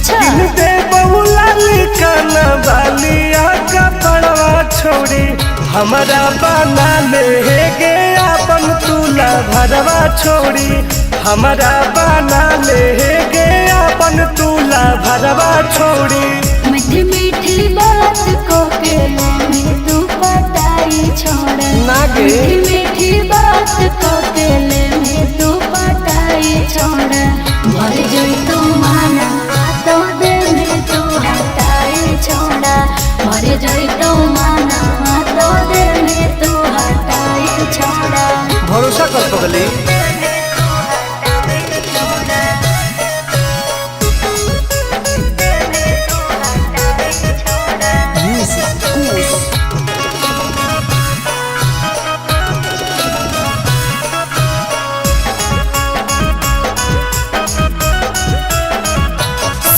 अच्छा। किन दे बहुलाली काना बालिया कपड़वा छोड़ी, हमारा बना ले गे अपन तुला भरवा छोड़ी, हमारा बना ले गे अपन तुला भरवा छोड़ी। मीठी मीठी बात को के मैं तू पटाई छोड़ा। ना गे। मीठी मीठी बात को के मैं तू पटाई छोड़ा। मर जोई तो माना तो दे में तू हटाई छोड़ा। मर जोई तो माना तो दे में तू हटाई छोड़ा। भरोसा कर पगली।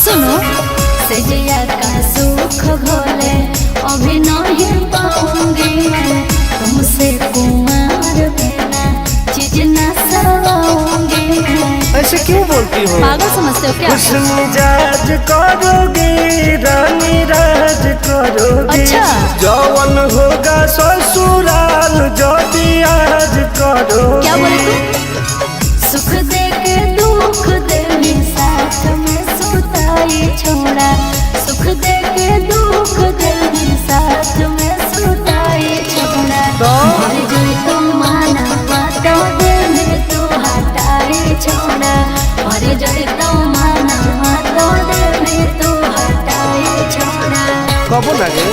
सुनो सजिया का सुख घोले अभी नहीं पाऊंगी मैं, तुमसे कुमार बिना चीज ना सवाऊंगी मैं। ऐसे क्यों बोलती हो? पागल समझते हो क्या? खुश मिजाज करोगी रानी राज करोगी। अच्छा। जवन होगा ससुराल ज्योति आज करोगी। क्या बोले तू? सुख दे के दुख दे में साथ में सुताई छोड़ा। सुख दे के दुख दे में साथ में सुताई छोड़ा। तो? मर जोई तो माना तो दे में तू हटाई छोड़ा। मर जोई तो माना तो दे में तू हटाई छोड़ा। कबो लगे?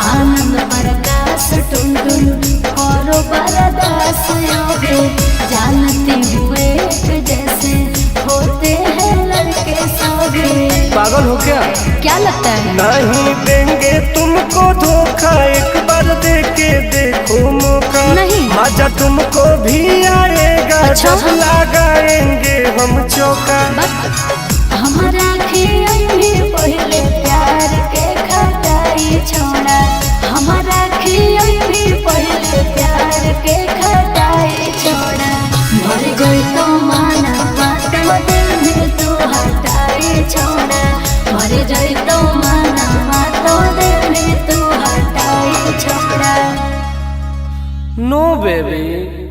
आनंद प्रकाश टुनटुन करो बरदास योगे, जानते हुए एक जैसे होते हैं लड़के सोगे। पागल हो क्या? क्या लगता है? नहीं देंगे तुमको धोखा, एक बार दे के देखो मौका। नहीं। मजा तुमको भी आएगा। अच्छा। जब लगाएंगे हम चौका। बस हमारा खियाई भी पहले प्यार के खटाई छोड़ा। हमारा खियाई भी पहले प्यार के खटाई छोड़ा। मर जोई तो माना तो दिल में तू हटाई छोड़ा। मर जोई तो माना तो दिल में तू हटाई छोड़ा। No baby.